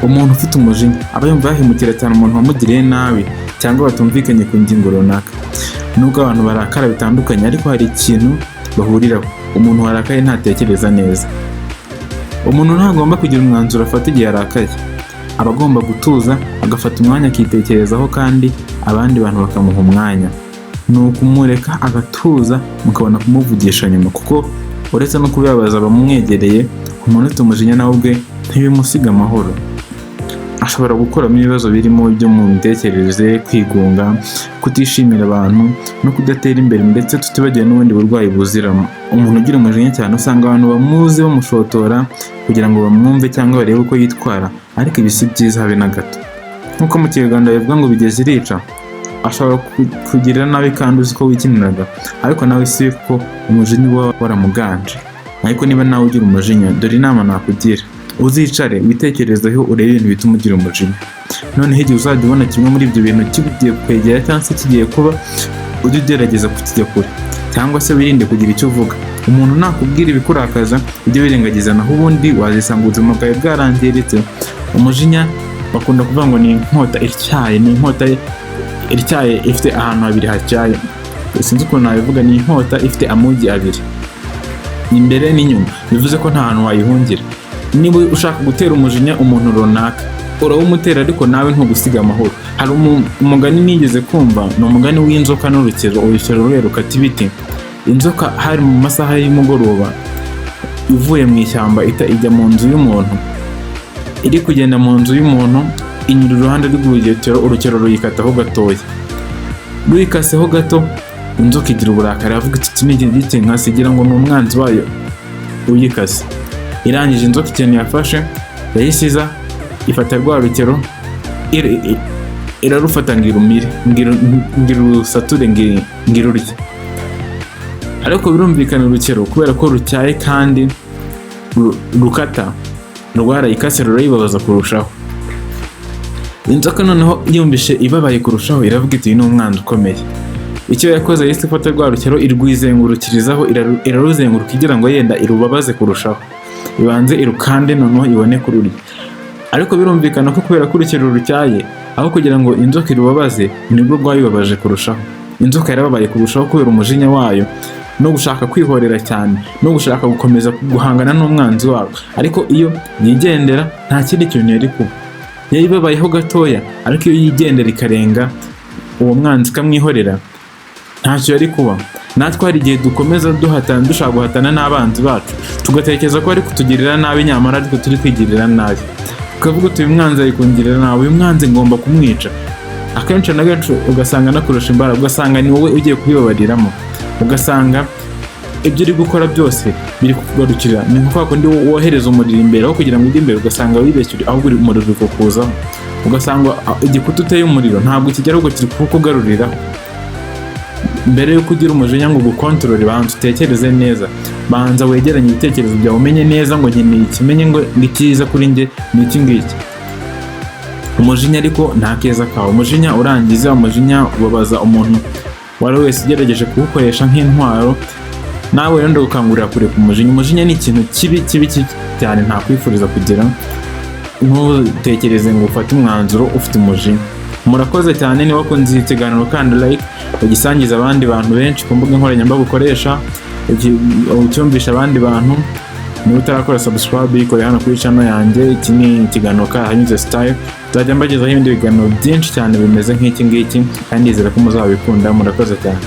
Umuntu ufite umujinya aba yumva yahemukira cyane umuntu wamugiriye nabi cyangwa batumvikanye ku ngingo runaka. Nubwo abantu barakara bitandukanye, ariko hari ikintu bahuriraho: umuntu warakaye ntatekereza neza. Umuntu ntagomba kugira umwanzuro afata igihe arakaye. Aba agomba gutuza, agafata umwanya akitekerezaho, kandi abandi bantu bakamuha umwanya. Ni ukumureka agatuza, mukabona kumuvugisha nyuma, kuko uretse no kubibabaza abamwegereye, umuntu ufite umujinya nawe ubwe ntibimusiga amahoro. Ashobora gukuramo ibibazo birimo ibyo mu mitekerereze, kwigunga, kutishimira abantu no kudatera imbere, ndetse tutibagiwe n'ubundi burwayi buziramo. Umuntu ugira umujinya cyane usanga abantu bamuzi bamushotora kugira ngo bamwumve cyangwa barebe uko yitwara, ariko ibi si byiza habe na gato. Nk'uko mu Kinyarwanda bivuga ngo bigeze irica, ashobora kugirira nabi kandi uzi ko wikiniraga, ariko nawe si kuko umujinya uba waramuganje. Ariko niba nawe ugira umujinya, dore inama nakugira: uzicare witekerezeho, urebe ibintu bituma ugira umujinya. Noneho igihe uzajya ubona kimwe muri ibyo bintu kigiye kwegera cyangwa se kigiye kuba, ujye ugerageza kukijya kure cyangwa se wirinde kugira icyo uvuga. Umuntu nakubwira ibikurakaza, ujye wirengagiza, naho ubundi wazisanga ubuzima bwawe bwarangiritse. Umujinya bakunda kuvuga ngo ni inkota ityaye, ni inkota ityaye ifite ahantu habiri hatyaye. Sinzi ukuntu nabivuga, ni inkota ifite amugi abiri, imbere n'inyuma, bivuze ko nta hantu wayihungira. Niba ushaka gutera umujinya umuntu runaka, urawumutera, ariko nawe ntugusiga amahoro. Hari umugani nigeze kumva, ni umugani w'inzoka n'urukero. Urukero rurerukata ibiti. Inzoka, hari mu masaha y'umugoroba, ivuye mu ishyamba ijya mu nzu y'umuntu. Iri kugenda mu nzu y'umuntu, inyura iruhande rw'urukero, urukero ruyikataho gatoya. Ruyikaseho gato, inzoka igira uburakari, avuga iti: "Iki ni igiti nkase," igira ngo ni umwanzi wayo uyikase. Irangije, inzoka ikintu yafashe, yahise iza ifata rwa rukero, irarufata ngo irumire, ngo irusature, ngo irurye. Ariko birumvikana, urukero kubera ko rutyaye kandi rukata, rwarayikase, rurayibabaza kurushaho. Inzoka noneho yumvishe ibabaye kurushaho, iravuga iti: "Uyu ni umwanzi ukomeye." Icyo yakoze, yahise ifata rwa rukero irwizengurukirizaho, iraruzenguruka igira ngo yenda irubabaze kurushaho, ibanze irukande, noneho ibone kururya. Ariko birumvikana ko kubera ko urukero rutyaye, aho kugira ngo inzoka irubabaze, nibwo rwayibabaje kurushaho. Inzoka yarababaye kurushaho kubera umujinya wayo no gushaka kwihorera cyane no gushaka gukomeza guhangana n'umwanzi wawe. Ariko iyo yigendera, nta kindi kintu yari kuba. Yari ibabayeho gatoya, ariko iyo yigendera ikarenga uwo mwanzi ikamwihorera, ntacyo yari kuba. Natwe hari igihe dukomeza duhatana, dushaka guhatana n'abanzi bacu, tugatekereza ko bari kutugirira nabi, nyamara ariko turi kwigirira nabi. Ukavuga uti: "Uyu mwanzi ari kungirira nabi, uyu mwanzi ngomba kumwica." Akenshi na kenshi ugasanga anakurusha imbaraga, ugasanga ni wowe ugiye kubibabariramo, ugasanga ibyo uri gukora byose biri kukugarukira. Ni nka kwa kundi wohereza umuriro imbere, aho kugira ngo ujye imbere ugasanga wibeshye, ahubwo umuriro uri kukuzaho, ugasanga igikuta uteye umuriro ntabwo kigera, ahubwo kiri kukugaruriraho. Mbere yuko ugira umujinya ngo ugukontorore, banza utekereze neza, banza wegeranye ibitekerezo byawe, umenye neza ngo nkeneye iki, umenye ngo icyiza kuri njye ni iki ngiki. Umujinya ariko nta keza kawe. Umujinya urangiza, umujinya ubabaza umuntu uwo ari we wese ugerageje kuwukoresha nk'intwaro. Nawe rero ndagukangurira kureka umujinya. Umujinya ni ikintu kibi, kibi, kibi cyane, ntakwifuriza kugira. Ntutekereze ngo ufate umwanzuro ufite umujinya. Murakoze cyane. Niba wakunze iki kiganiro, kandi like, ugisangize abandi bantu benshi ku mbuga nkoranyambaga ukoresha, ucyumvisha abandi bantu. Niba utarakora subscribe, yikore hano kuri channel yanjye. Iki ni ikiganiro Karahanyuze Style. Nzajya mbagezaho ibindi biganiro byinshi cyane bimeze nk'iki ngiki, kandi ndizera ko muzabikunda. Murakoze cyane.